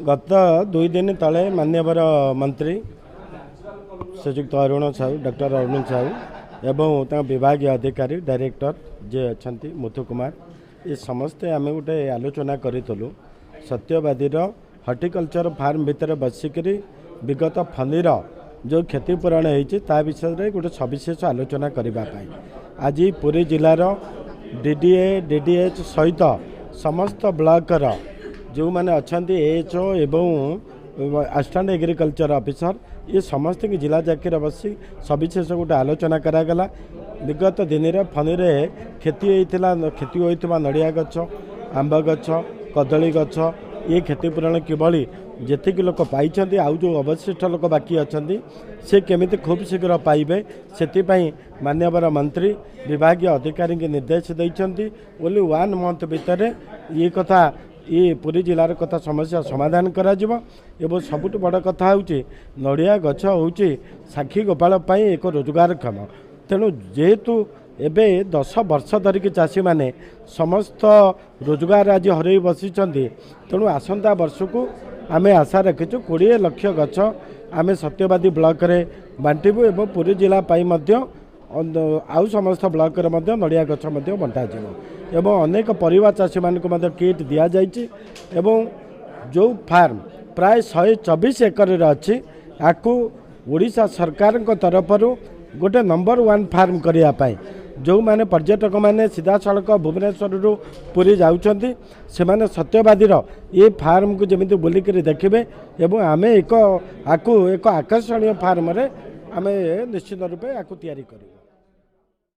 ଗତ 2 ଦିନ ତଳେ ମାନ୍ୟବର ମନ୍ତ୍ରୀ ଶ୍ରୀଯୁକ୍ତ ଅରୁଣ ସାହୁ, ଡକ୍ଟର ଅରୁଣ ସାହୁ ଏବଂ ତାଙ୍କ ବିଭାଗୀୟ ଅଧିକାରୀ ଡାଇରେକ୍ଟର ଯିଏ ଅଛନ୍ତି ମୁଥୁ କୁମାର, ଏ ସମସ୍ତେ ଆମେ ଗୋଟେ ଆଲୋଚନା କରିଥିଲୁ। ସତ୍ୟବାଦୀର ହର୍ଟିକଲଚର ଫାର୍ମ ଭିତରେ ବସିକରି ବିଗତ ଫନିର ଯେଉଁ କ୍ଷତିପୂରଣ ହେଇଛି, ତା ବିଷୟରେ ଗୋଟେ ସବିଶେଷ ଆଲୋଚନା କରିବା ପାଇଁ ଆଜି ପୁରୀ ଜିଲ୍ଲାର ଡିଡିଏ, ଡିଡିଏଚ୍ ସହିତ ସମସ୍ତ ବ୍ଲକର ଯେଉଁମାନେ ଅଛନ୍ତି, ଏଏଚ୍ଓ ଏବଂ ଆସିଷ୍ଟାଣ୍ଟ ଏଗ୍ରିକଲଚର ଅଫିସର, ଏ ସମସ୍ତଙ୍କୁ ଜିଲ୍ଲା ଜାକିରେ ବସି ସବିଶେଷ ଗୋଟେ ଆଲୋଚନା କରାଗଲା। ବିଗତ ଦିନରେ ଫନିରେ କ୍ଷତି ହେଇଥିଲା, କ୍ଷତି ହୋଇଥିବା ନଡ଼ିଆ ଗଛ, ଆମ୍ବ ଗଛ, କଦଳୀ ଗଛ, ଏ କ୍ଷତିପୂରଣ କିଭଳି ଯେତିକି ଲୋକ ପାଇଛନ୍ତି, ଆଉ ଯେଉଁ ଅବଶିଷ୍ଟ ଲୋକ ବାକି ଅଛନ୍ତି, ସେ କେମିତି ଖୁବ୍ ଶୀଘ୍ର ପାଇବେ, ସେଥିପାଇଁ ମାନ୍ୟବର ମନ୍ତ୍ରୀ ବିଭାଗୀୟ ଅଧିକାରୀଙ୍କୁ ନିର୍ଦ୍ଦେଶ ଦେଇଛନ୍ତି ବୋଲି ୱାନ୍ ମନ୍ଥ ଭିତରେ ଇଏ କଥା, ଇଏ ପୁରୀ ଜିଲ୍ଲାର କଥା ସମସ୍ୟା ସମାଧାନ କରାଯିବ। ଏବଂ ସବୁଠୁ ବଡ଼ କଥା ହେଉଛି, ନଡ଼ିଆ ଗଛ ହେଉଛି ସାକ୍ଷୀ ଗୋପାଳ ପାଇଁ ଏକ ରୋଜଗାରକ୍ଷମ। ତେଣୁ ଯେହେତୁ ଏବେ 10 ବର୍ଷ ଧରିକି ଚାଷୀମାନେ ସମସ୍ତ ରୋଜଗାର ଆଜି ହରାଇ ବସିଛନ୍ତି, ତେଣୁ ଆସନ୍ତା ବର୍ଷକୁ ଆମେ ଆଶା ରଖିଛୁ 20 ଲକ୍ଷ ଗଛ ଆମେ ସତ୍ୟବାଦୀ ବ୍ଲକରେ ବାଣ୍ଟିବୁ ଏବଂ ପୁରୀ ଜିଲ୍ଲା ପାଇଁ ମଧ୍ୟ ଆଉ ସମସ୍ତ ବ୍ଲକରେ ମଧ୍ୟ ନଡ଼ିଆ ଗଛ ମଧ୍ୟ ବଣ୍ଟାଯିବ ଏବଂ ଅନେକ ପରିବା ଚାଷୀମାନଙ୍କୁ ମଧ୍ୟ କିଟ୍ ଦିଆଯାଇଛି। ଏବଂ ଯେଉଁ ଫାର୍ମ ପ୍ରାୟ 124 ଏକରରେ ଅଛି, ଆକୁ ଓଡ଼ିଶା ସରକାରଙ୍କ ତରଫରୁ ଗୋଟେ ନମ୍ବର ୱାନ୍ ଫାର୍ମ କରିବା ପାଇଁ, ଯେଉଁମାନେ ପର୍ଯ୍ୟଟକମାନେ ସିଧାସଳଖ ଭୁବନେଶ୍ୱରରୁ ପୁରୀ ଯାଉଛନ୍ତି, ସେମାନେ ସତ୍ୟବାଦୀର ଏ ଫାର୍ମକୁ ଯେମିତି ବୁଲିକରି ଦେଖିବେ ଏବଂ ଆମେ ଏକ ଆକୁ ଏକ ଆକର୍ଷଣୀୟ ଫାର୍ମରେ ଆମେ ନିଶ୍ଚିତ ରୂପେ ଆକୁ ତିଆରି କରିବୁ।